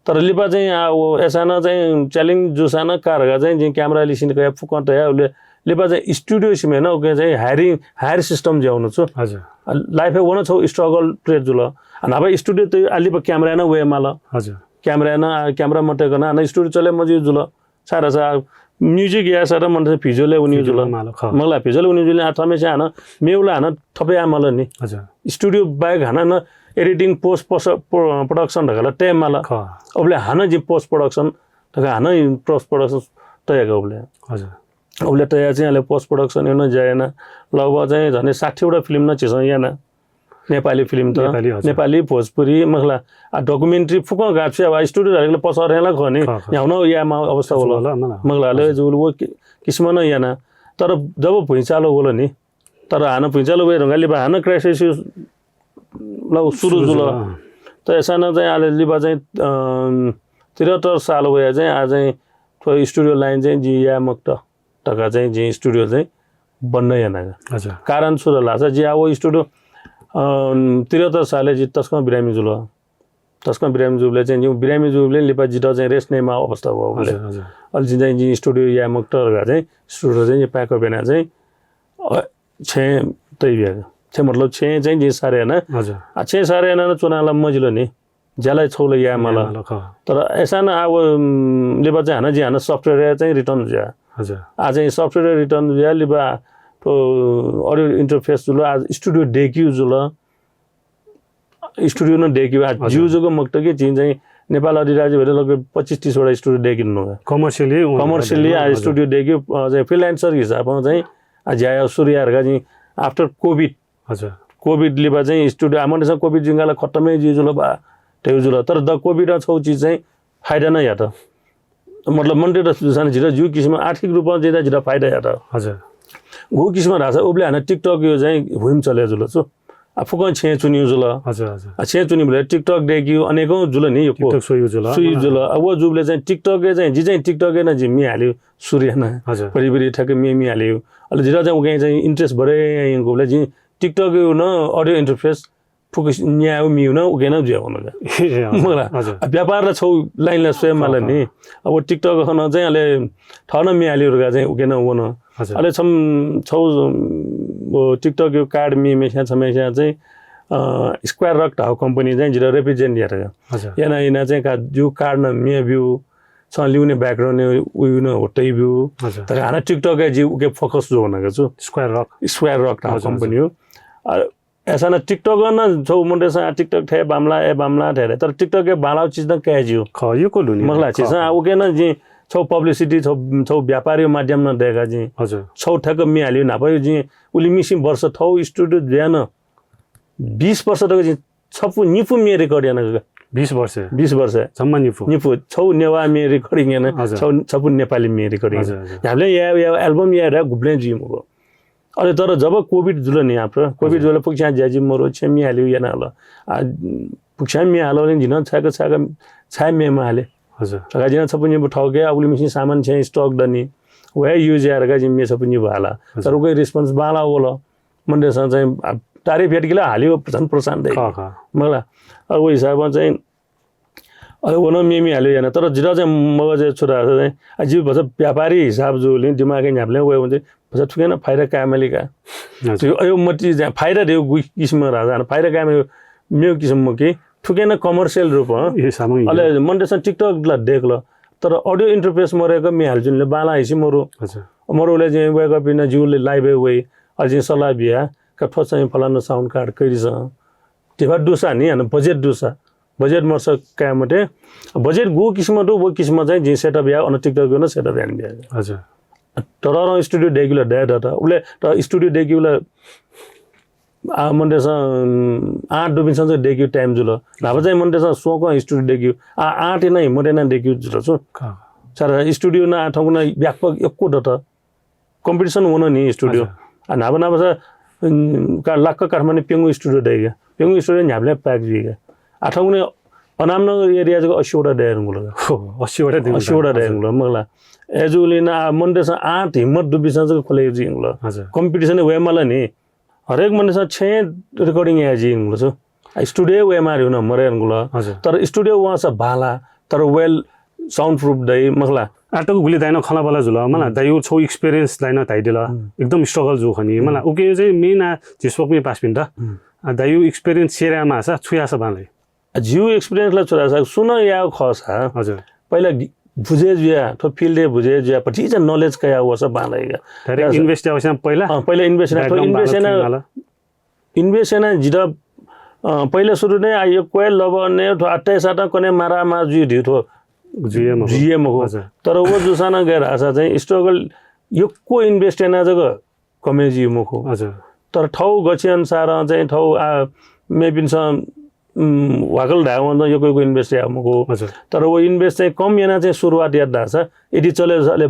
तर लिपा चाहिँ आ, व अय्सां नं चाहिँ challenge जूसां नं का धकाः चाहिँ जिं camera लिसिं कया फुक्कं तया, उबलय् लिपा चाहिँ studio सिमे नं उके चाहिँ hiring, hire system ज्याउनु छु। हजुर। आ, life-य् व नं छगू struggle period जुल। आ, न्हापा studio त आ, लिपा camera नं वये माल। हजुर। Camera नं, आ, camera मते कन, आ, न studio चले मजू जुल। छाय् धाःसा music याःसा त मनसे visual-य् वनी visual जुल। माल, खः। मखला visual वनी जुल, आ, थमेसे हानं मेगु ला हानं थप याये माल नि। हजुर। Studio बाहेक हानं न editing, post, post, pro-, production धकाः ला तये माल। खः। उबलय् हानं जिं post production धकाः हानं post production तयाका उबलय्। हजुर। उबलय् तया चाहिँ अले post production याना ज्या याना लगभग चाहिँ झन्डै साठी वटा film नं झीसं याना। नेपाली film त, नेपाली, हजुर। नेपाली, भोजपुरी, मखला, आ, documentary फुक्कं गाछ अब studio धालकि ला पसः ह्रेंला खः नि, खः, खः। न्ह्याउन यायेमाः अवस्था अवस्था वल। वल, मला। मखला, अले हजुर। जुल व कि-, किसिमं नं याना। तर जब भुइँचालो वल नि, तर हानं भुइँचालो वये धुंकाः लिपा हानं crisis ला सुरु सुरु जुल। जुल, अँ। त अय्सां नं चाहिँ आले लिपा चाहिँ, अँ, त्रिहत्तर साल वया चाहिँ आ चाहिँ थ्व studio line चाहिँ जिं याये मखुत धकाः चाहिँ जिं studio चाहिँ बन्द याना। हजुर। कारण छु धाःसा जिं आ व studio, अँ, त्रिहत्तर सालय् जि तसकं बिरामी जुल। तसकं बिरामी जूबलय् चाहिँ जिं बिरामी जूबलय् लिपा जितः चाहिँ रेस्ट नयेमाः अवस्था वःबलय्। हजुर, हजुर। अले जिं चाहिँ जिं स्टुडियो याये मकत धकाः चाहिँ स्टुडियो चाहिँ pack up याना चाहिँ, अ, छेँ तयाबिया। छेँ मतलब छेँ चाहिँ जिं सारे याना। हजुर। आ, छेँ सारे याना नं च्वना ला मजिल नि। ज्या ला छगू ला याये माल। याये माल, खः। तर अय्‌सां नं आ व, उम्, लिपा चाहिँ हानं जिं हानं software-य् चाहिँ return जुया। हजुर। आ चाहिँ software return जुया लिपा थ्व audio interface जुल, आ स्टुडियो दय्‌केगु जुल। स्टुडियो नं दय्‌केगु, आ हजुर। जिगु जक मखुत कि जिं चाहिँ नेपाल अधिराज्यभरि लगभग पच्चिस तीस वटा स्टुडियो दय्‌केनु का। Commercially, commercially, आ हजुर। स्टुडियो दय्‌केगु, अ, चाहिँ freelancer हिसाबं चाहिँ, आ, ज्या याये सुरु याये धकाः जिं after COVID। हजुर। COVID लिपा चाहिँ स्टुडियो, आ, मनूतय्‌सं COVID जुइकाल खत्तमै जुइ जुल बा, धयागु जुल। तर द COVID-ं छगू चिज चाहिँ फाइदा नं यात। मतलब मनूतय्‌त जूसां जितः जिगु किसिमं आर्थिक रूपं चाहिँ जितः फाइदा यात। हजुर। गु किसिमं धाःसा उबलय् हानं TikTok-या चाहिँ हुइम चले जुल छु। आ, फुक्कं छेँ च्वनीगु जुल। हजुर, हजुर। आ, छेँ च्वनीबलय् TikTok दय्‌केगु अनेकं जुल नि यक्व। TikTok स्वइगु जुल। स्वइगु जुल। आ, व जूबलय् चाहिँ TikTok-य् चाहिँ, जि चाहिँ TikTok-य् नं जिं म्ये हालेगु सुरु याना। हजुर। भरि भरि ठ्याक्क म्ये, म्ये हालेगु। अले जितः चाहिँ उकिं चाहिँ interest बढे याइगुबलय् जिं TikTok-या नं audio interface फुक्क न्यायेगु म्ये नं उकिं नं जुया वन का। ए, हजुर। मखु ला? हजुर। आ, व्यापार ला छगू line ला स्वये माल नि। अब TikTok खन चाहिँ अले थः नं म्ये हालेगु धकाः चाहिँ उकिं नं वन। हजुर। अले छम्ह, छगू, उम्, व TikTok-या card म्ये मेस्यां छम्हेस्यां चाहिँ, अ, Square Rock धाःगु company चाहिँ जितः represent यात का। हजुर। याना, याना चाहिँ का जिगु card नं म्ये ब्यू, छं लिउने background-य् उइगु नं होटै ब्यू। हजुर। धकाः हानं TikTok-य् जि उके focus जुया वन का छु। Square Rock। Square Rock धाःगु हजुर, हजुर। Company हो। आ, अय्‌सां नं TikTok-ं नं छगू मनूतय्‌सं आ TikTok थें बांमलाः, ए बांमलाः धयादिल। तर TikTok-य् बांलाःगु चिज नं कयाः ज्यू। खः, यक्व दु नि। मखु ला, खः, झीसं खः। आ उके नं जिं छगू publicity, छगू, छगू व्यापारया माध्यम नं दय्‌का जिं। हजुर। छगू ठ्याक्क म्ये हालेगु न्हापाया जिं उलिमछि वर्ष थःगु स्टुडियो जुया नं बिस वर्ष तक जिं छपु निपु म्ये record याना का। बिस वर्ष? बिस वर्ष। जम्मा निपु? निपु। छगू नेवाः म्ये recording याना, हजुर। छगू, छपु नेपाली म्ये recording याना। हजुर, हजुर। न्ह्याबलें याये, याये, album याये धकाः गुबलें जुइ मखु। अले तर जब COVID जुल नि, after COVID हजुर। जुल, फुक्कस्यां ज्या जुइ मरु, छेँ म्ये हालेगु याना हल। आ, फुक्कस्यां म्ये हालबलय् जिं नं छाय्‌क, छाय्‌क, छाय् म्ये महाले। हजुर। धकाः जिं नं छपु निपु थःके, आ उलिमछि सामान छेँ stock दनि। व हे use याये धकाः जिं म्ये छपु निपु हाला। हजुर। तर उके response बांलाः वल। मनूतय्‌सं चाहिँ, आ, तारिफ यात कि ला हालेगु झन प्रोत्साहन दइ। खः, खः। मखु ला। आ, व हिसाबं चाहिँ अले व नं म्ये म्ये हालेगु याना, तर जितः चाहिँ मगजय् छु धाःसा चाहिँ, आ, जि भचा व्यापारी हिसाब जूगुलिं दिमागय् न्ह्याबलें वये वं चाहिँ, भचा थुकिं नं फाइदा काये माली का। हजुर। थुकिं अयो मति चाहिँ फाइदा धयागु किसिमं धाःसा, फाइदा काये माली, मेगु किसिम मखु कि, थुकिं नं commercial रूपं। ए, सामग्री। अले मनूतय्‌सं TikTok ला दय्‌कल, तर audio interface मरय्‌क म्ये हाले जुलिं बांलाः हिसि मरु। हजुर। मरुबलय् चाहिँ वय्‌कःपिं नं जिगु live-य् वइ, अले जिं सल्लाह बिया, का थ्व चाहिँ फलाना sound card कइदिसँ। धिबा दुसा नि, हानं budget दुसा। Budget मरुसा काये मते। Budget गु किसिमं दु, व किसिमं चाहिँ जिं setup याये, अन TikTok-या नं setup याना बिया। हजुर। ततःधंगु स्टुडियो दय्‌केगु ला दये दत। उबलय् त स्टुडियो दय्‌केगु ला, आ, मनूतय्‌सं, उम्, आँट दुपिन्सं चाहिँ दय्‌केगु time जुल। न्हापा चाहिँ मनूतय्‌सं स्वंकं स्टुडियो दय्‌केगु, आ, आँट याना हिम्मत याना दय्‌केगु जुल छु। खः। सारा स्टुडियो नं आ थौंकन्हय् व्यापक यक्व दत। Competition वन नि स्टुडियो। हजुर। आ, न्हापा न्हापा सा, उम्, का, लाक्क काठमाडौं प्यंगू स्टुडियो दइ का। प्यंगू स्टुडियो न्ह्याबलें pack जुइ का। आ, थौंकन्हय् अनामनगर area जक अस्सी वटा दये धुंकल का। हो, अस्सी वटा दइ का। अस्सी वटा दये धुंकल, मखु ला। अय्‌जूगुलिं नं, आ, मनूतय्‌सं आँट हिम्मत दुपिन्सं जक खोले जुइ धुंकल। हजुर। Competition वये माल नि। हरेक मनूतय्‌सं छेँय् recording याये जुइ धुंकल छु। आ, स्टुडियो वये माः धइगु नं मरय् धुंकल। हजुर। तर स्टुडियो वंसा बांलाः, तर well soundproof दइ, मखु ला। आःतक गुलि दाइनं खँल्हाबल्हा जुल, मला, हम्म। दाइयु छौ experience दाइनं धयादिल। हम्म। एकदम struggle जू खनी, मला। हम्म। उकिं चाहिँ main आ झी स्वकुमि पासापिन्त, हम्म। आ, दाइयु experience share याये माःसा छु याःसा बांलाइ? आ, जियु experience ला छु धाःसा, सुनं यायेगु खःसा, हजुर। पहिला गि-, बुझे जुया, थ्व field-य् बुझे जुया, भतिचा knowledge कयाः वःसा बांलाइ का। Direct invest याःसां पहिला? अँ, पहिला invest याना, थ्व background invest बांला याना, थुइमाला। Invest याना जितः, अ, पहिला सुरु नै आ यक्व हे लबः नै थ्व अट्ठाइस सातं कने मारा मार जुइ धइगु थ्व जुइ हे मखु। जुइ हे मखु। हजुर। तर व जूसां नं गय् धाःसा चाहिँ struggle यक्व invest याना जक कमय् जुइ मखु। हजुर। तर थौ गछि अनुसारं चाहिँ थौ आ मेपिन्सं, उम्, ह्वाकल धाये वंसां यक्व यक्व invest याये मखु। हजुर। तर व invest चाहिँ कम याना चाहिँ सुरुवात यात धाःसा यदि चले अले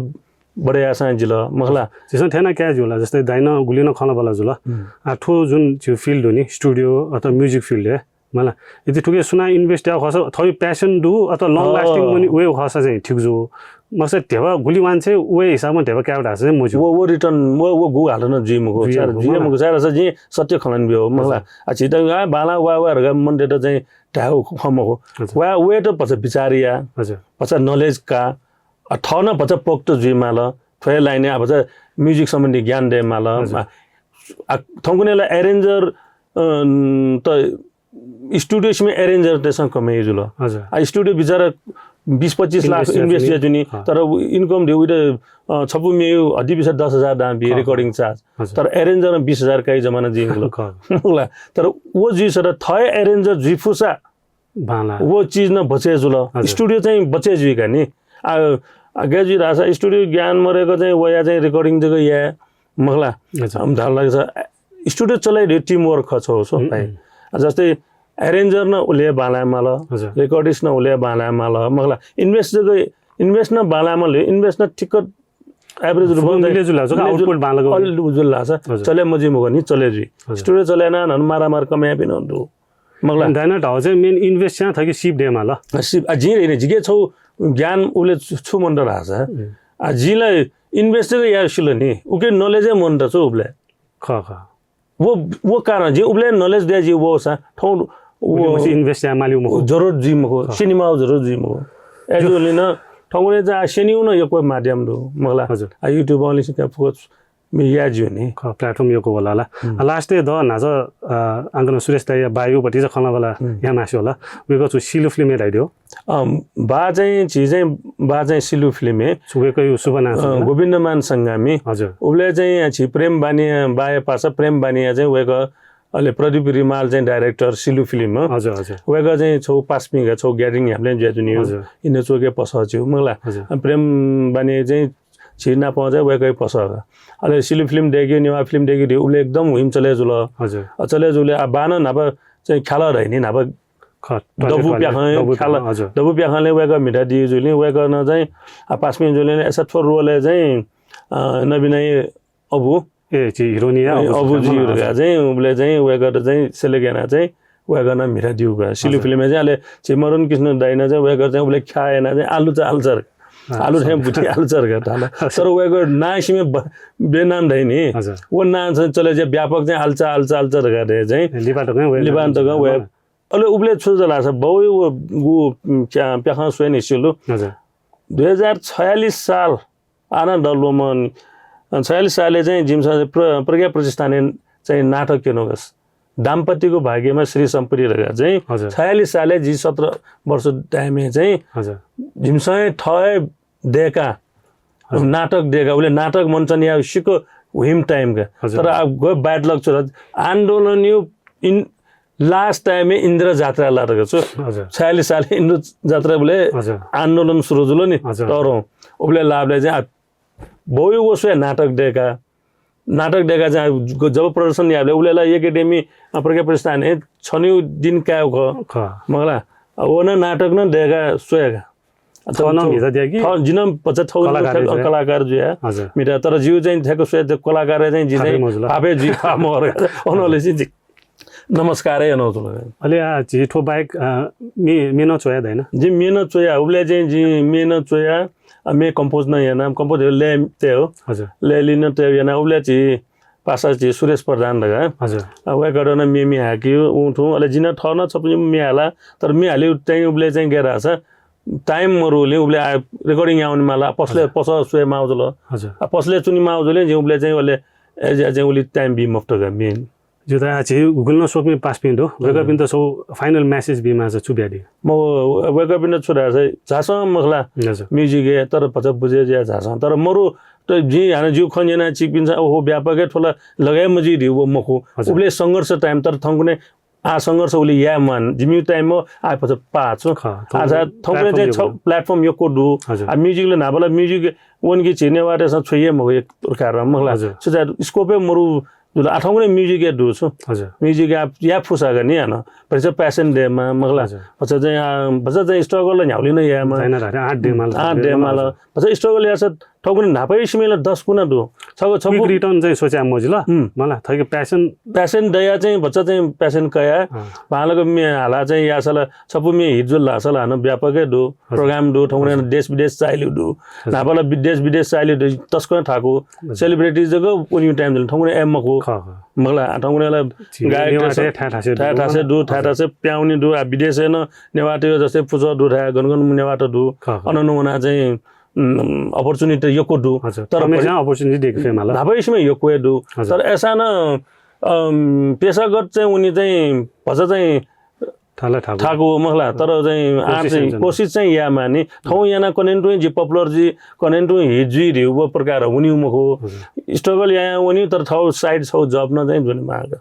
बढे याःसां जिल, मखु ला। झीसं थथे याना काये ज्यू ला, जस्तै दाइनं गुलिनं खँल्हाबल्हा जुल। हम्म। आ, थ्व जुन झीयु field दु नि, studio अथवा music field हे, मला। यदि थुके सुनां invest याः खःसा, थःयु passion दु अथवा long lasting अँ। मनी वये खःसा चाहिँ ठीक जू। मखुसा ध्यबा गुलि वांछ्वये वये हिसाबं ध्यबा काये धाःसा चाहिँ मज्यू। व, व return, व, व गु हालत नं जुइ मखु। जुइ सारा मखु, जुइ मला। मखु, सारा सा जिं सत्य खँ ल्हानाबिया, मखु ला। हजुर। आ, झीत आ, बांलाः वा, वा धकाः मनूतय्‌त चाहिँ धायेगु खँ मखु। वा वयेत भचा विचार या, भचा नलेज का, अ, थः नं भचा पोख्त जुइमाल, थ्व हे लाइनय् भचा म्युजिक सम्बन्धी ज्ञान दयेमाल। थौंकन्हय्‌ला एरेन्जर त स्टुडियो सिमे एरेन्जरतय्‌सं कमाइ जुल। आ स्टुडियो बिचारा बिस पच्चिस लाख इन्भेस्ट जुयाच्वनी, तर इन्कम दे उइत छपु मेयु हड्डी बिसा दस हजार दां बी रेकर्डिङ चार्ज। तर एरेन्जरं बिस हजार काइ जमाना जुइ मखुला। तर व जुइसर थः एरेन्जर जुइ फुसा व चिज नं बचे जुल। स्टुडियो चाहिँ बचे जुइका नि। आ गय् जुइ धाःसा स्टुडियो ज्ञान मरेक चाहिँ वया चाहिँ रेकर्डिङ जक याये मखुला। धाल लाग्छ स्टुडियो चलाइ रे टिम वर्क खः छौ छौ भाइ। जस्तै एरेन्जर न उले बालायमाल, रेकर्डिस्ट न उले बालायमाल मखुला। इन्भेस्ट जक इन्भेस्ट न बालायमाल, इन्भेस्ट न ठिक्क एभरेज रूपमा मिले जुला छ, आउटपुट बांलाक अल जुला छ। चले मजि मखु नि चले जुइ। स्टुडियो चले ना नन मारामार कमाया पिन दु। मखुला। दाइना ढाउ चाहिँ मेन इन्भेस्ट चाहिँ थकि सिप देमाल। सिप आ जिं रे जिके छौ ज्ञान उले छु मन त धाःसा। आ जिंला इन्भेस्ट जक या सिल नि। उके नलेज मन त छु उबले। ख ख। वो वो कारण जि उबले नलेज दे जि वो सा थौ वो इन्भेस्ट या मालिउ मखु। जरूरत जुइ मखु। सिनेमा जरूरत जुइ मखु। एजुअली न थौने जा सेनिउ न यक्व माध्यम दु। मखुला। आ YouTube only सिका फोकस मे या ज्यू नि। प्लेटफर्म यक्व होला ला। लास्ट द नाज आंगन सुरेश दाइ बायु पति ज खला वाला या मास्यो होला। वेक छु सिलु फिल्म या दाइ दियो। बा चाहिँ छि चाहिँ बा चाहिँ सिलु फिल्म हे। छु वेक यु शुभ नाच। गोविन्दमान संगामी। हजुर। उबले चाहिँ छि प्रेम बानी बाया पासा प्रेम बानिया चाहिँ वेक अले प्रदीप रिमाल चाहिँ डाइरेक्टर सिलु फिल्म। हजुर हजुर। वेक चाहिँ छौ पासपिंग छौ ग्यादरिङ ह्याप्लेन ज्या जुनियो। इन्द चोके पसह छु मखुला। प्रेम बानी चाहिँ छि नाप चाहिँ वेक पसह। अले सिलु फिल्म देख्यो नेवा फिल्म देख्यो दे उबले एकदम हुइम चले जुल। हजुर। चले जुले आ बान नाप चाहिँ ख्याल रहिनी नाप दबु प्याखं ख्याल। दबु प्याखंले वेक मिठा दियो जुलिं वेक न चाहिँ आ पासपिंग जुलिं ऐसा थो रोले चाहिँ नबिनाई अबु ए छि हिरोनिया अबु जी उर्गा चाहिँ उबले चाहिँ वेक त चाहिँ सेलेगेना चाहिँ वेक न मिठा दियो का सिलु फिल्म चाहिँ अले छि मरुन कृष्ण दाइना चाहिँ वेक चाहिँ उबले ख्या याना चाहिँ आलु चाहिँ आलचर आलु ठ्यां बुटी आलचर का थाना। तर वेक नासिमे बेनाम धाइ नि। वो नां चाहिँ चले जे व्यापक चाहिँ आलचा आलचा आलचर का दे चाहिँ लिबान त गं वे अले उबले छु जला छ बौ वो गु प्याखं स्वयनि सिलु। दुई हजार छयालिस साल आना दलवमन छयालिस सालय् चाहिँ जिमिसं प्रज्ञा प्रतिष्ठानय् चाहिँ नाटक क्यनोगस दाम्पतिको भाग्यमा श्री सम्पत्ति रगा चाहिँ छयालिस सालय् जि सत्र वर्ष टाइमय् चाहिँ जिमिसं थय देका नाटक देका उले नाटक मञ्चन या सिक हुइम टाइमका। तर अब गयो बायत लग छु आन्दोलन यो इन लास्ट टाइमय् इन्द्र जात्रा लातक छु। छयालिस साल इन्द्र जात्रा बुले आन्दोलन सुरु जुल नि। तर उबले लाभले चाहिँ बौयो वसुया नाटक देका नाटक देका चाहिँ जब प्रदर्शन याबले उबले ला एकेडेमी प्रज्ञा प्रतिष्ठान हे छन्यु दिन कायो ख मखुला। वन नाटक न देका स्वयेका थन भिजा दिया कि जिन पचा थौ कलाकार जुया मिटा। तर जिउ चाहिँ थेक स्वये कलाकार चाहिँ जि चाहिँ पापे जि पामर अनले चाहिँ नमस्कार है अनौतुल। अले आ झी थ्व बाहेक मेन चोया दैन। जि मेन चोया उबले चाहिँ जि मेन चोया मे कम्पोज न याना कम्पोज ले ते हो। ले लिन ते याना उबले झी पासा झी सुरेश प्रधान दगा। वय्‌कः न मे मे हाकियो उ थु अले जिन थन छपु मे हाला। तर मे हालिउ चाहिँ उबले चाहिँ गेरा छ टाइम मरुले उबले आ रेकर्डिङ याउन माला पसले पस स्वये माउजल। पसले चुनि माउजले जि उबले चाहिँ उले ए चाहिँ उली टाइम बी मफ्त गा मेन। जो त आ झी गुगल न सोकमी पास पिन दो। वय्‌कःपिन्त सौ फाइनल मेसेज बीमा छु ब्यादी। म वय्‌कःपिन्त छु धाःसा झासं मखला। म्युजिक हे तर पचा बुझे ज्या झासं तर मरु त जि हाने जिउ खन याना चिकपिन्स ओहो व्यापक हे थोला लगाय मजि दि वो मखु। उबले संघर्ष टाइम तर थंकुने आ संघर्ष उले या मान जिमिउ टाइम म आ पचा पा छु। आ थंकुने चाहिँ प्लेटफर्म यक्व दु। आ म्युजिक ले नाबला म्युजिक वन कि झिने वाटे स छुये मखु एक प्रकार मखला। सुजा स्कोपे मरु जुल आठौंगुने म्युजिक या दु छु। म्युजिक या या फुसा गनि आन। पछे प्यासन देमा मखला। पछे चाहिँ आ पछे चाहिँ स्ट्रगल न्याउलिन यामा। आठ देमाल आठ देमाल। पछे स्ट्रगल यास थौंकन्हय् न्हापाया सिमाय् ला दस गुणा दु। छगू, छगू quick return चाहिँ सोचे मजिल। मला, थःके passion। Passion दया चाहिँ भचा चाहिँ passion कया। बांलाक म्ये हाला चाहिँ यासाला छपु म्ये hit जुल धासाला हानं व्यापक हे दु। Program दु, थौंकन्हय् देश विदेश चाःहिलु दु। न्हापाला देश विदेश चाःहिलु दु, तसकं थाकु। Celebrity जक वनेगु time जुल, थौंकन्हय् ए मखु। मखुला, थौंकन्हय् ला गायक थाय् थासय् दु, थाय् थासय् प्याउने दु। आ, विदेशय् नं नेवाःतय् जस्तै पुचः दु थाय्, गन गन नेवाःत दु। अन नं वना चाहिँ opportunity यक्व दु। तर opportunity देखे फेमाला। न्हापाया सिमाय् यक्व हे दु। तर अय्सां नं पेशागत चाहिँ वने चाहिँ भचा चाहिँ थाकु मखुला, तर चाहिँ कोसिस चाहिँ यायेमानि। थौं याना कन्हय् तुं जि popular जुइ, कन्हय् तुं hit जुइ धइगु प्रकार वनेगु मखु। Struggle याया वनी, तर थौं side छगू job नं चाहिँ जुने माग।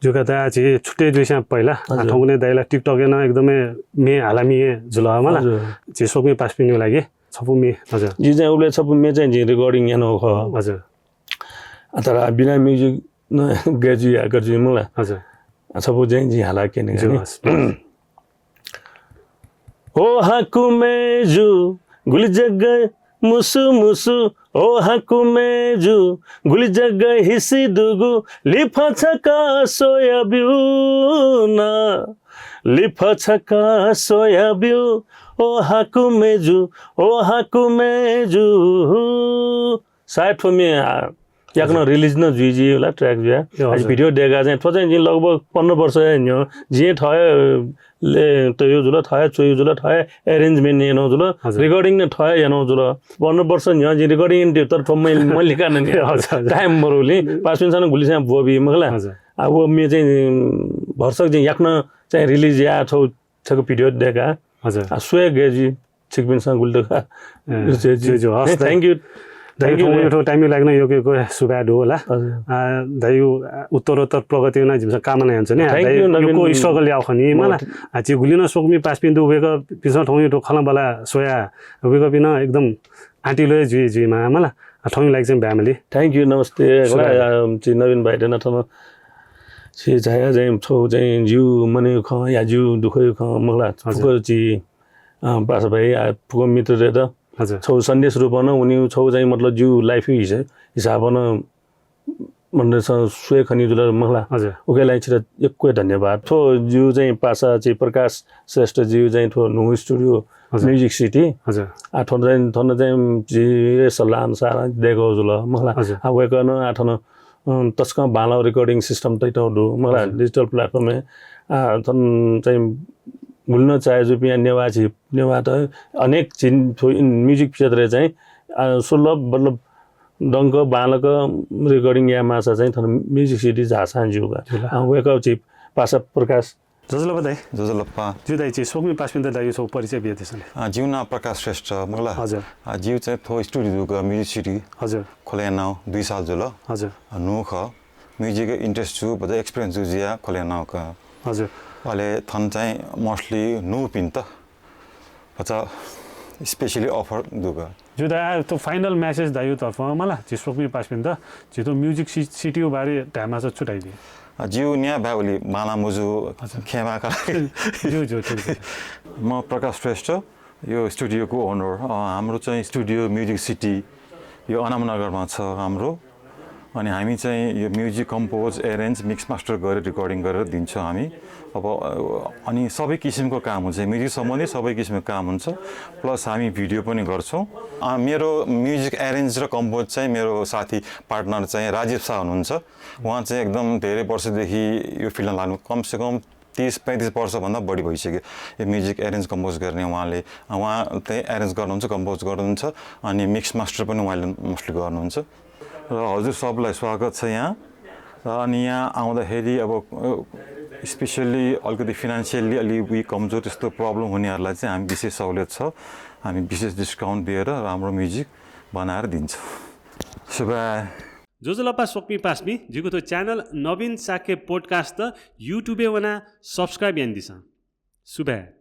ज्यू का, ता झी छुट्टै जुइसां पहिला थौंकन्हय् दाइला TikTok-य् नं एकदमै म्ये हालामि जुल मला। झी स्वकुमि पासापिनिगु लागि छपु म्ये। हजुर। जि चाहिँ उबलय् छपु म्ये चाहिँ जि recording यानागु खः। हजुर। आ, तर बिना music नं गय् जुइ, आ, गय् जुइ मला। हजुर। आ, छपु चाहिँ जि हाला क्यने। ओ हाकु मय्जु, गुलि जग्गा मुसु मुसु, ओ हाकु मय्जु, गुलि जग्गा हिसि दुगु, लिफा छका स्वया ब्यु न, लिफा छका स्वया ब्यु, ओ हाकु मय्जु, ओ हाकु मय्जु। सायद थ्व म्ये, आ, याकनं release नं जुइ जुइ होला, track जुया। हजुर। Video दय्का चाहिँ, थ्व चाहिँ जिं लगभग पन्ध्र वर्ष हे न्ह्यः, जिं थः हे ले तयु जुल, थः हे च्वयु जुल, थः हे arrangement यानागु जुल, हजुर। Recording नं थः हे यानागु जुल। पन्ध्र वर्ष न्ह्यः जिं recording यानागु, तर थ्व मै-, मलिका नं नि। हजुर, हजुर। Time मरुलिं, पासापिन्सं नं गुलिस्यां ब्वःबी मखुला। हजुर। आ, व म्ये चाहिँ, भरसक जिं याकनं चाहिँ release या, छगू, छगू video दय्का। हजुर। आ, स्वये गय् जुइ। छिकपिन्सं गुलि दु का। ए, ज्यू, ज्यू। ज्यू, ज्यू, हस्, thank you। Thank you, थौं time-य् लागिं नं यक्व यक्व सुभाय् दु होला। हजुर। आ, दाइगु, आ, उत्तरोत्तर प्रगति याना जिमिसं कामना यानाच्वने। Thank you, नवीन। यक्व struggle याउ खनी मला। आ, झी गुलि नं स्वकुमि पासापिं दु, वय्कःपिन्सं थौंया थ्व खँल्हाबल्हा स्वया, वय्कःपिं नं एकदम आँटिलो हे जुइ, जुइमा मला। आ, थौंया लागि चाहिँ बाय् माली। Thank you, नमस्ते। सुभाय्। आ, झी नवीन भाइयात नं थन झी झाया चाहिँ छगू चाहिँ जिगु मनय् खँ या जिगु दुःखय् खँ मखुला। हजुर। फुक्क झी अ, पासा भाइ, आ, फुक्क मित्रतय्त हजुर। छगू सन्देश रूपं नं वनीगु छगू चाहिँ मतलब जिगु life-या हिसा-, हिसाबं नं मतलब छ स्वये खनी जुल मखुला। हजुर। उकिया लागि छितः यक्व धन्यवाद। थ्व जिगु चाहिँ पासा चाहिँ प्रकाश श्रेष्ठ जिगु चाहिँ थ्व न्हू studio हजुर। Music City। हजुर। आ, थन चाहिँ, थन चाहिँ जिगु सल्लाह अनुसार दय्कागु जुल मखुला। हजुर। आ, वय्कलं आ, थन, अ, तसकं बांलाःगु recording system तयातःगु दु मखुला। हजुर। Digital platform-य्, आ, थन चाहिँ गुलि नं चाहे जूपिं या नेवाः झी नेवाःत अनेक झी थ्व music क्षेत्रय् चाहिँ, आ, सुलभ मतलब दंक बांलाक recording याये माःसा चाहिँ थन Music City झाःसां ज्यू का। ज्यू ला। आ, वय्कः झी पासा प्रकाश। ज्वजलपा दाइ। ज्वजलपा। ज्यू दाइ, झी स्वकुमि पासापिन्त दाइगु छगू परिचय बियादिसँ नि। आ, जिगु नां प्रकाश श्रेष्ठ मखुला। हजुर। आ, जिगु चाहिँ थ्व studio दुगु Music City हजुर। खोले यानागु दुई साल जुल। हजुर। आ, न्हू खः। Music-य् interest जू, भचा experience जू जुया खोले यानागु का। हजुर। अले थन चाहिँ mostly न्हूपिन्त भचा specially offer दुगु का। ज्यू दाइ, आ, थ्व final message दाइगु तर्फं मला, झी स्वकुमि पासापिन्त, झी थ्व Music Ci-, City-या बारे धायेमाःसा छु धाइबी? आ, जिगु न्याय् भाय् उलि बांलाः मजू, हजुर। खेमा का। ज्यू, ज्यू, ठीक, ठीक। म प्रकाश श्रेष्ठ, यो studio-को owner, अ, हाम्रो चाहिँ studio Music City, यो अनामनगरमा छ हाम्रो। अनि हामी चाहिँ यो music compose, arrange, mix, master गरेर recording गरेर दिन्छौँ हामी। अब, अ, अनि सबै किसिमको काम हुन्छ, music सम्बन्धी सबै किसिमको काम हुन्छ, plus हामी video पनि गर्छौँ। अ, मेरो music arrange र compose चाहिँ मेरो साथी partner चाहिँ राजीव शाह हुनुहुन्छ। उहाँ चाहिँ एकदम धेरै वर्षदेखि यो field-मा लाग्नु, कमसेकम तीस पैँतिस वर्षभन्दा बढी भइसक्यो यो music arrange compose गर्ने उहाँले। उहाँ चाहिँ arrange गर्नुहुन्छ, compose गर्नुहुन्छ, अनि mix master पनि उहाँले mostly गर्नुहुन्छ। र हजुर सबलाई स्वागत छ यहाँ। र अनि यहाँ आउँदाखेरि अब, अ, specially अलिकति financially अलि weak कमजोर त्यस्तो problem हुनेहरूलाई चाहिँ हामी विशेष सहुलियत छ। हामी विशेष discount दिएर राम्रो music बनाएर दिन्छौँ। सुभाय्। ज्वजलपा स्वकुमि पासापिं, जिगु थ्व channel नवीन शाक्य podcast YouTube-य् वनाः subscribe यानादिसँ। सुभाय्।